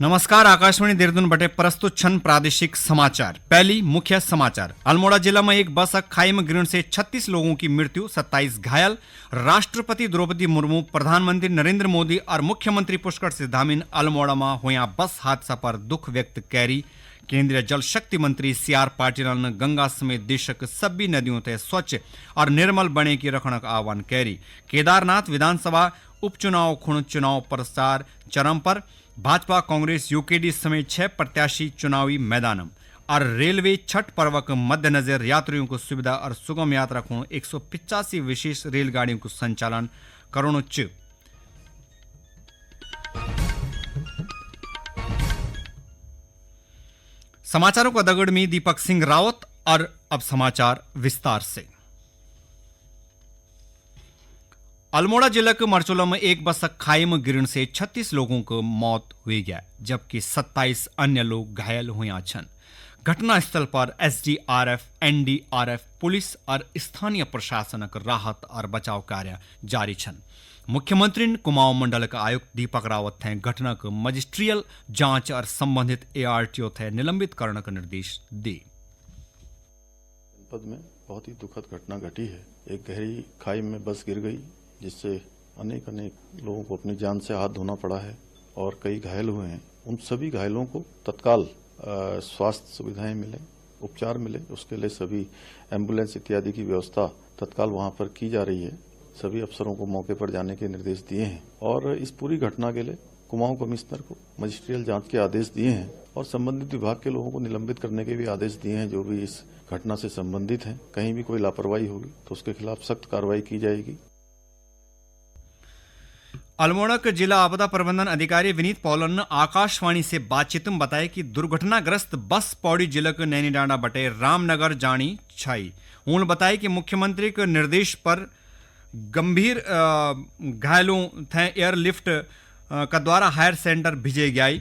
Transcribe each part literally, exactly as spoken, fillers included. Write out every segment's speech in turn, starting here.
नमस्कार, आकाशवाणी देहरादून बटे प्रस्तुत छन प्रादेशिक समाचार। पहली मुख्य समाचार। अल्मोड़ा जिला में एक बस खाई में गिरने से छत्तीस लोगों की मृत्यु, सत्ताईस घायल। राष्ट्रपति द्रौपदी मुर्मू, प्रधानमंत्री नरेंद्र मोदी और मुख्यमंत्री पुष्कर सिंह धामी अल्मोड़ा में हुआ बस हादसा पर दुख व्यक्त कैरी। केंद्रीय जल शक्ति मंत्री सी आर पाटिल ने गंगा समेत देश के सभी नदियों ते स्वच्छ और निर्मल बने की रखने का आह्वान कैरी। केदारनाथ विधानसभा उपचुनाव खुण चुनाव प्रचार चरम पर। भाजपा, कांग्रेस, यूकेडी समेत छह प्रत्याशी चुनावी मैदान। और रेलवे छठ पर्व के मद्देनजर यात्रियों को सुविधा और सुगम यात्रा खुण एक सौ पिचासी विशेष रेलगाड़ियों को संचालन करणो च। समाचारों का दगड़ में दीपक सिंह रावत। और अब समाचार विस्तार से। अल्मोड़ा जिला के मरचोला में एक बस खाई में गिरने से छत्तीस लोगों को मौत हुई गया, जबकि सत्ताईस अन्य लोग घायल हुए छन। घटनास्थल पर एसडीआरएफ, एनडीआरएफ, पुलिस और स्थानीय प्रशासनक राहत और बचाव कार्य जारी छन। मुख्यमंत्री कुमाऊं मंडल का आयुक्त दीपक रावत थे घटना को मजिस्ट्रियल जांच और संबंधित एआरटीओ थे निलंबित करने का निर्देश दिए। जनपद में बहुत ही दुखद घटना घटी है। एक गहरी खाई में बस गिर गई, जिससे अनेक, अनेक लोगों को अपनी जान से हाथ धोना पड़ा है और कई घायल हुए हैं। उन सभी घायलों को तत्काल, अ, स्वास्थ्य सुविधाएं मिले, उपचार मिले, उसके लिए सभी एम्बुलेंस इत्यादि की व्यवस्था तत्काल वहां पर की जा रही है। सभी अफसरों को मौके पर जाने के निर्देश दिए हैं और इस पूरी घटना के लिए कुमाऊं कमिश्नर को मजिस्ट्रियल जांच के आदेश दिए हैं और संबंधित विभाग के लोगों को निलंबित करने के भी आदेश दिए हैं। जो भी इस घटना से संबंधित हैं, कहीं भी कोई लापरवाही होगी तो उसके खिलाफ सख्त कार्रवाई की जाएगी। अल्मोड़ा के जिला आपदा प्रबंधन अधिकारी विनीत पौलन ने आकाशवाणी से बातचीत में बताया कि दुर्घटनाग्रस्त बस पौड़ी जिले के नैनीडांडा बटे रामनगर जानी छाई। उन्होंने बताया कि मुख्यमंत्री के निर्देश पर गंभीर, अ, घायलों थे एयरलिफ्ट, अ, का द्वारा हायर सेंटर भेजे गए।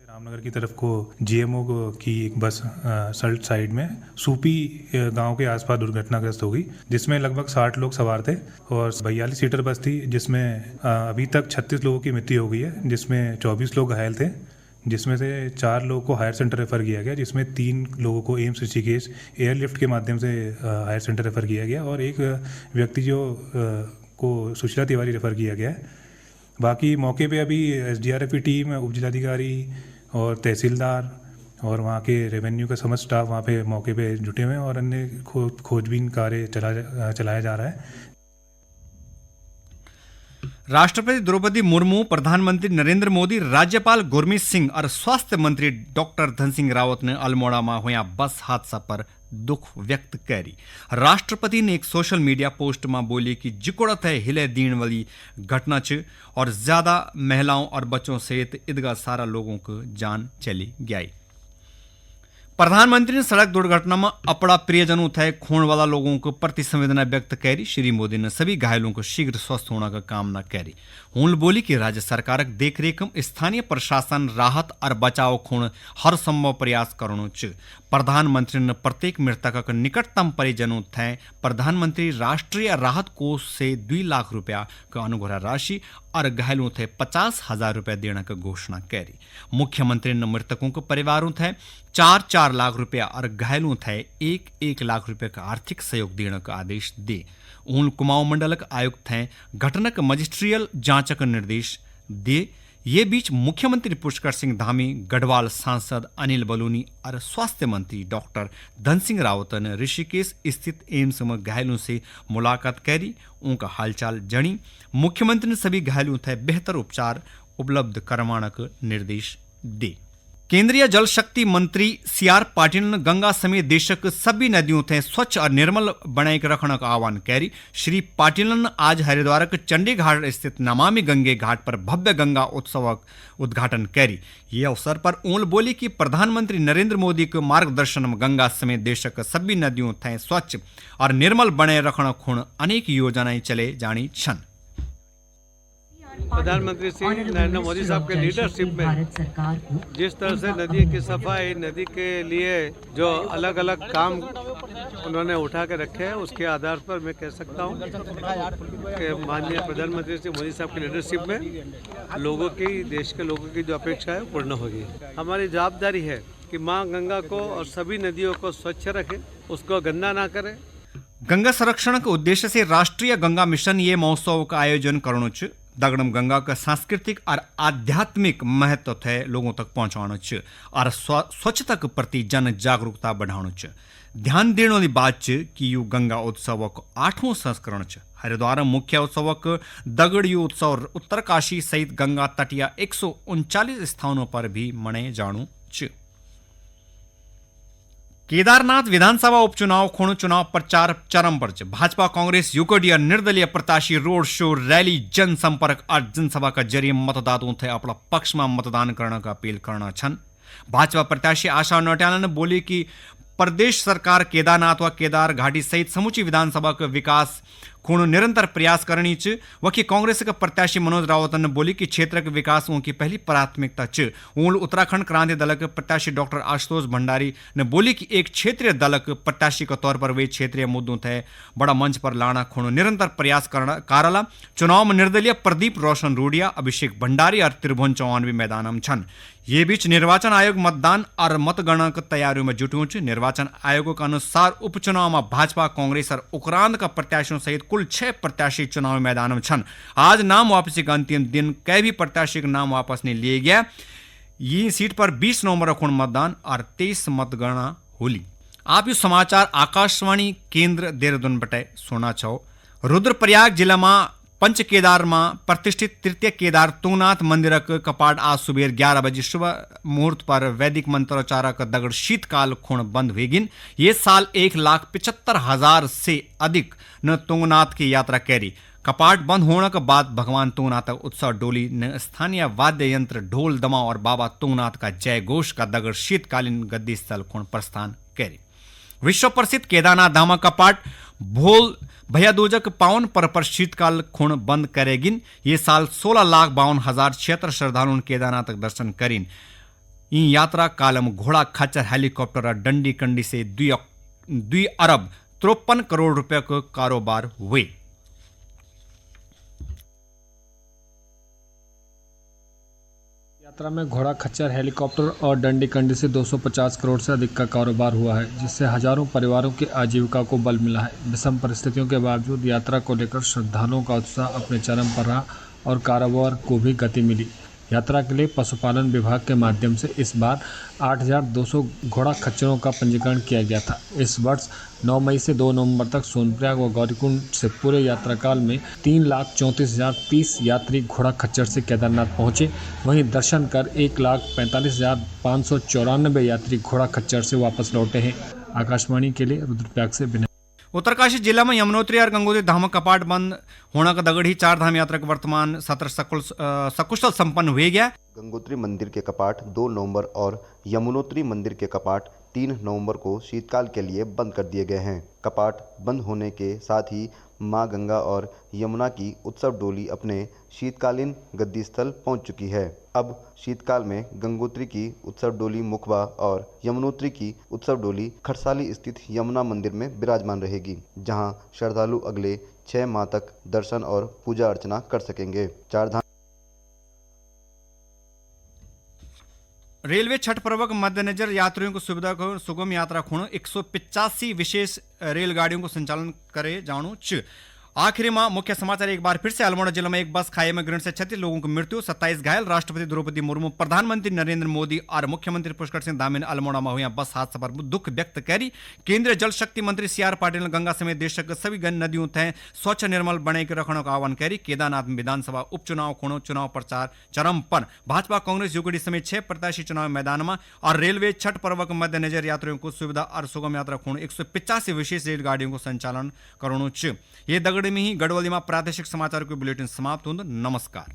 रामनगर की तरफ को जीएमओ को की एक बस, अ, सल्ट साइड में सूपी, अ, गांव के आसपास दुर्घटनाग्रस्त हो गई, जिसमें लगभग साठ लोग सवार थे और बयालीस सीटर बस थी, जिसमें, अ, अभी तक छत्तीस लोगों की मृत्यु हो गई है, जिसमें चौबीस लोग घायल थे, जिसमें से चार लोगों को हायर सेंटर रेफर किया गया, जिसमें तीन लोगों को एम्स ऋषिकेश एयरलिफ्ट के माध्यम से, अ, हायर सेंटर रेफर किया गया और एक, अ, व्यक्ति जो, अ, को सुशीला तिवारी रेफर किया गया है। बाकी मौके पे अभी एसडीआरएफ की टीम, उप जिलाधिकारी और तहसीलदार और वहाँ के रेवेन्यू का समस्त स्टाफ वहाँ पे मौके पे जुटे हुए हैं और अन्य खो-, खोजबीन कार्य चला, अ, चलाया जा रहा है। राष्ट्रपति द्रौपदी मुर्मू, प्रधानमंत्री नरेंद्र मोदी, राज्यपाल गुरमीत सिंह और स्वास्थ्य मंत्री डॉक्टर धन सिंह रावत ने अल्मोड़ा में हुआ बस हादसा पर दुख व्यक्त करी। राष्ट्रपति ने एक सोशल मीडिया पोस्ट में बोली कि जिकोड़ा थे हिले दीन वाली घटना च और ज्यादा महिलाओं और बच्चों सहित इदगा सारा लोगों को जान चली गई। प्रधानमंत्री ने सड़क दुर्घटना में अपना प्रियजनों थे खोण वाला लोगों को प्रति संवेदना व्यक्त करी। श्री मोदी ने सभी घायलों को शीघ्र स्वस्थ होने का कामना करी। उन्होंने बोली कि राज्य सरकार की देखरेख में स्थानीय प्रशासन राहत और बचाव खोण हर संभव प्रयास करणो च। प्रधानमंत्री ने प्रत्येक मृतक के निकटतम परिजनों थे प्रधानमंत्री राष्ट्रीय राहत कोष से दुई लाख रुपया का अनुग्रह राशि और घायलों थे पचास हजार रुपया देने की घोषणा करी। मुख्यमंत्री ने मृतकों के परिवारों थे चार चार लाख रुपया और घायलों थे एक एक लाख रुपया का आर्थिक सहयोग देने का आदेश दे। उन कुमाऊं मंडल के आयुक्त थे घटना के मजिस्ट्रियल जांच का निर्देश दे। ये बीच मुख्यमंत्री पुष्कर सिंह धामी, गढ़वाल सांसद अनिल बलूनी और स्वास्थ्य मंत्री डॉक्टर धन सिंह रावत ने ऋषिकेश स्थित एम्स में घायलों से मुलाकात करी, उनका हालचाल जणी। मुख्यमंत्री ने सभी घायलों थे बेहतर उपचार उपलब्ध करवाने का निर्देश दे। केंद्रीय जल शक्ति मंत्री सी आर पाटिल ने गंगा समेत देश के सभी नदियों थे स्वच्छ और निर्मल बनाए के रखने का आह्वान करी। श्री पाटिल ने आज हरिद्वार के चंडीघाट स्थित नमामि गंगे घाट पर भव्य गंगा उत्सव उद्घाटन करी। ये अवसर पर उन्होंने बोली कि प्रधानमंत्री नरेंद्र मोदी के मार्गदर्शन में गंगा समेत देश के सभी नदियों थे स्वच्छ और निर्मल बनाए रखने खुण अनेक योजनाएं चले जानी छन। प्रधानमंत्री श्री नरेंद्र मोदी साहब के लीडरशिप में जिस तरह से नदी की सफाई, नदी के लिए जो अलग-अलग काम उन्होंने उठा के रखे हैं, उसके आधार पर मैं कह सकता हूँ कि माननीय प्रधानमंत्री श्री मोदी साहब की लीडरशिप में लोगों की, देश के लोगों की जो अपेक्षा है, पूर्ण होगी। हमारी जवाबदारी है कि माँ गंगा को और सभी नदियों को स्वच्छ रखें, उसको गंदा ना करें। गंगा संरक्षण के उद्देश्य से राष्ट्रीय गंगा मिशन ये महोत्सव का आयोजन करणु च। दगड़म गंगा का सांस्कृतिक और आध्यात्मिक महत्व थे लोगों तक पहुंचाणु च और स्व-, स्वच्छता के प्रति जन जागरूकता बढ़ाणु च। ध्यान देने वाली बात च कि यू गंगा उत्सव को आठवां संस्करण च। हरिद्वार मुख्य उत्सव क दगड़ यू उत्सव उत्तरकाशी सहित गंगा तटीय एक सौ उनचालीस स्थानों पर भी मनाए जाणु च। केदारनाथ विधानसभा उपचुनाव खुण चुनाव प्रचार चरम पर च। भाजपा कांग्रेस युगडीय निर्दलीय प्रत्याशी रोड शो, रैली, जनसंपर्क और जनसभा का जरिए मतदाताओं थे अपना पक्ष में मतदान करने का अपील करना छन। भाजपा प्रत्याशी आशा नौटियाल ने बोली कि प्रदेश सरकार केदारनाथ व केदार घाटी सहित समूची विधानसभा के विकास खुण निरंतर प्रयास करणी च। वखी कांग्रेस के प्रत्याशी मनोज राउत ने बोली कि क्षेत्र के विकास उनकी पहली प्राथमिकता च। उन उत्तराखंड क्रांति दल के प्रत्याशी डॉक्टर आशुतोष भंडारी ने बोली कि एक क्षेत्रीय दल के प्रत्याशी के तौर पर वे क्षेत्रीय मुद्दों थे बड़ा मंच पर लाना खुण निरंतर प्रयास करना कारला। चुनाव में निर्दलीय प्रदीप रोशन रूडिया, अभिषेक भंडारी और त्रिभुवन चौहान भी मैदान में छन। ये बीच निर्वाचन आयोग मतदान और मतगणना की तैयारियों में जुट्यों च। निर्वाचन आयोग के अनुसार उपचुनाव में भाजपा, कांग्रेस और उक्रांद का प्रत्याशियों सहित कुल छह प्रत्याशी चुनावी मैदान में छन। आज नाम वापसी का अंतिम दिन, कै भी प्रत्याशी का नाम वापस नहीं लिए गया। ये सीट पर बीस नवंबर खुण मतदान और तेईस मतगणना होली। आप यू समाचार आकाशवाणी केंद्र देहरादून बटे सुना छो। रुद्रप्रयाग जिला में पंच केदार में प्रतिष्ठित तृतीय केदार तुंगनाथ मंदिर क कपाट आज सुबेर ग्यारह बजे शुभ मुहूर्त पर वैदिक मंत्रोच्चार क दगड़ शीतकाल खुण बंद हुएगिन। ये साल एक लाख पचहत्तर हजार से अधिक न तुंगनाथ की यात्रा कैरी। कपाट बंद होने के बाद भगवान तुंगनाथ का उत्सव डोली न स्थानीय वाद्य यंत्र, ढोल, दमा और बाबा तुंगनाथ का जय घोष का दगड़ शीतकालीन गद्दी स्थल खुण प्रस्थान कैरी। विश्व प्रसिद्ध केदारनाथ धाम कपाट भोल भैया दूजक पावन पर, पर शीतकाल खुण बंद करेगिन। ये साल सोलह लाख बावन हजार छिहत्तर श्रद्धालुओं ने केदारनाथ का दर्शन करिन। इन यात्रा कालम घोड़ा खच्चर, हेलीकॉप्टर और डंडी कंडी से दुई अक-, दुई अरब तिरपन करोड़ रुपए को कारोबार हुए। यात्रा में घोड़ा खच्चर, हेलीकॉप्टर और डंडी कंडी से दो सौ पचास करोड़ से अधिक का कारोबार हुआ है, जिससे हजारों परिवारों की आजीविका को बल मिला है। विषम परिस्थितियों के बावजूद यात्रा को लेकर श्रद्धालुओं का उत्साह अपने चरम पर रहा और कारोबार को भी गति मिली। यात्रा के लिए पशुपालन विभाग के माध्यम से इस बार आठ हज़ार दो सौ घोड़ा खच्चरों का पंजीकरण किया गया था। इस वर्ष नौ मई से दो नवंबर तक सोनप्रयाग व गौरीकुंड से पूरे यात्रा काल में तीन लाख चौंतीस हजार तीस यात्री घोड़ा खच्चर से केदारनाथ पहुंचे। वहीं दर्शन कर एक लाख पैंतालीस हजार पाँच सौ चौरानबे यात्री घोड़ा खच्चर से वापस लौटे हैं। आकाशवाणी के लिए रुद्रप्रयाग से विनय। उत्तरकाशी जिला में यमुनोत्री और गंगोत्री धाम कपाट बंद होना का दगड़ ही चार धाम यात्रा का वर्तमान सत्र सकुल-, अ, सकुशल संपन्न हुए गया। गंगोत्री मंदिर के कपाट दो नवंबर और यमुनोत्री मंदिर के कपाट तीन नवंबर को शीतकाल के लिए बंद कर दिए गए हैं। कपाट बंद होने के साथ ही मां गंगा और यमुना की उत्सव डोली अपने शीतकालीन गद्दी स्थल पहुंच चुकी है। अब शीतकाल में गंगोत्री की उत्सव डोली मुखबा और यमुनोत्री की उत्सव डोली खरसाली स्थित यमुना मंदिर में विराजमान रहेगी, जहां श्रद्धालु अगले छह माह तक दर्शन और पूजा अर्चना कर सकेंगे। चार धाम रेलवे छठ पर्व के मद्देनजर यात्रियों को सुविधा को सुगम यात्रा खुण एक सौ पचासी विशेष रेलगाड़ियों को संचालन करे जाणु च। आखिरी में मुख्य समाचार एक बार फिर से। अल्मोड़ा जिला में एक बस खाई में गिरने से छत्तीस लोगों की मृत्यु, सत्ताईस घायल। राष्ट्रपति द्रौपदी मुर्मू, प्रधानमंत्री नरेंद्र मोदी और मुख्यमंत्री पुष्कर सिंह धामी ने अल्मोड़ा में हुई बस हादसा पर दुख व्यक्त करी। केंद्रीय जल शक्ति मंत्री सी आर पाटिल ने गंगा समेत देश के सभी गंगा नदियों थे स्वच्छ निर्मल बने के रखने का आह्वान करी। केदारनाथ में विधानसभा उपचुनाव खुणो चुनाव प्रचार चरम पर। भाजपा, कांग्रेस, यूकेडी समेत छह प्रत्याशी चुनावी मैदान में और रेलवे छठ पर्व के मद्देनजर यात्रियों को सुविधा और सुगम यात्रा खुण एक सौ पचासी विशेष रेलगाड़ियों को संचालन करणु च। ये दगड़ में ही गढ़वाली में प्रादेशिक समाचार को बुलेटिन समाप्त होंद। नमस्कार।